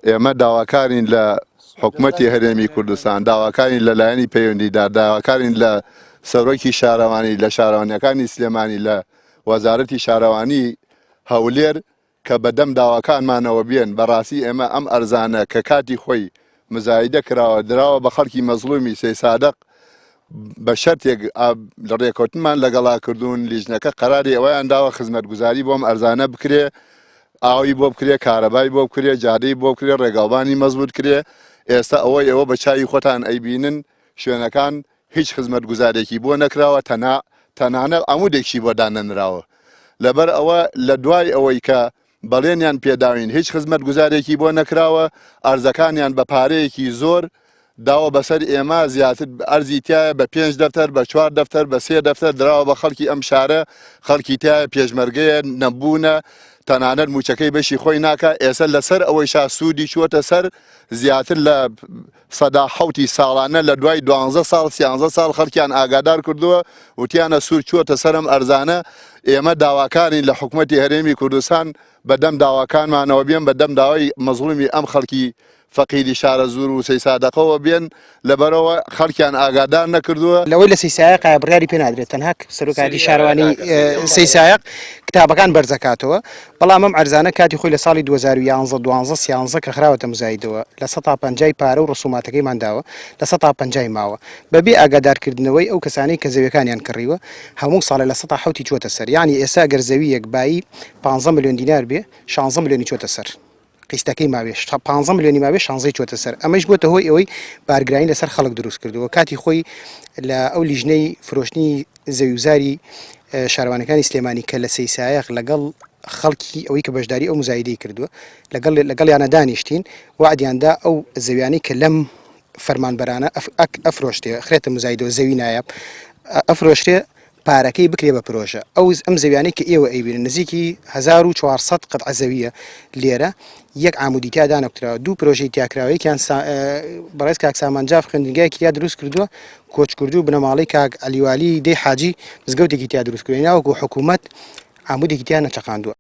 ئێمە داواکارین لە حکومەتی هەرێمی کوردستان، داواکارین لە لایەنی پەیوەندیدار، داواکارین لە سەرۆکی شارەوانی، لە شارەوانیەکانی سلێمانی، لە وەزارەتی شارەوانی هەولێر کە بەدەم داواکانمانەوە بێن، بەڕاستی ئێمە ئەم ئەرزانە کە کاتی خۆی مزایدە کراوە دراوە بە خەڵکی مەزڵومی سەیسادق بە شەرتێک لە ڕێکەوتنمان لەگەڵا کردوون لیژنەکە قەراری ئەوەیان داوە خزمەتگوزاری بۆم ئەرزانە بکرێ ئاوی بۆ بکرێ کارەبای بۆ بکرێ جادەی بۆ بکرێ ڕێگاوبانی مەزبوط کرێ ئێستا ئەوەی ئێوە بە چاوی خۆتان ئەیبینن شوێنەکان هیچ خزمەتگوزارێکی بۆ نەکراوە تەنا تەنانەت عەمودێکشی بۆ دانەنراوە لەبەر ئەوە لە دوای ئەوەی کە بەڵێنیان پێداوین هیچ خزمەتگوزارێکی بۆ نەکراوە ئەرزەکانیان بە پارەیەکی زۆر داوە بەسەر ئێمە زیاتر ئەرزی تایە بە پێنج دەفتەر بە چوار دەفتەر بە سێ دەفتەر دراوە بە خەڵکی ئەم شارە خەڵکی تایە پێشمەرگەیە نەبوونە تەنانەت موچەکەی بەشی خۆی ناکە ئێستا لەسەر ئەوەی شا سوودی چووەتە سەر زیاتر لە سەدا حەوتی ساڵانە لە دوای دوانزە ساڵ سیانزە ساڵ خەڵکیان ئاگادار کردووە وتیانە سوور چووەتە سەرم ئەرزانە ئێمە داواکارین لە حکوومەتی هەرێمی کوردستان بەدەم داواکانمانەوە بێن بەدەم داوای مەزڵومی ئەم خەڵکی فەقیری شارەزوور و سەیسادەقەوە بێن لەبەرەوە خەڵکیان ئاگادار نەکردووە. لەوەی لە سەیسایەقایە بڕیاری پێ نادرێت تەنها سەرۆکایەتی شارەوانی سەیسایەق کتابەکان بەرزەکاتەوە بەڵام ئەم عەرزانە کاتی خۆی لە ساڵی 2011 دوانزە سیانزە کە خراوەتە مزایدەوە لە سەتا پەنجای پارە و ڕسوماتەکەیمان داوە لە سەتا پەنجای ماوە بەبێ ئاگادارکردنەوەی ئەو کەسانەی کە زەویەکانیان کڕیوە هەموو ساڵێ لە سەتا حەوتی چووەتە سەر یانی ئێستا گەر زەوییەک بایی پانزە ملیۆن دینار بێ شانزە ملیۆنی چۆتە سەر قیستەکەی ماوێ پانزە ملیۆنی ماوێ شانزەی چۆتە سەر ئەمەش بۆتە هۆی ئەوەی بارگرانی لەسەر خەڵک دروست کردووە کاتی خۆی لە ئەو لیژنەی فرۆشتنی زەویوزاری شارەوانەکانی سلێمانی کە لە سەیسایەق لەگەڵ خەڵکی ئەوەی کە بەشداری ئەو مزایدەی کردووە لەگەڵ لەگەڵیانە دانیشتین وعدیاندا ئەو زەویانەی کە لەم فەرمانبەرانە ئەفرۆشتێ خرێتە مزایدەوە زەوی نایاب ئەفرۆشرێ پارەکەی بکرێ بە پرۆژە ئەو ئەم زەویانەی کە ئێوە ئەیبینن نزیکی 1400 قطعە زەویە لێرە یەک عامودی تیا دانەکوتراوە دوو پرۆژەی تیا کراوە یەکیان بەڕێز کاک سامان جاف خوێندنگایەکی تیا دروست کردووە کۆچکردوو بنەماڵەی کاک عەلی والی دێی حاجی مزگەوتێکی تیا دروست کردووە ناوەکو حکوومەت عامودێکی تیا نەچەقاندووە.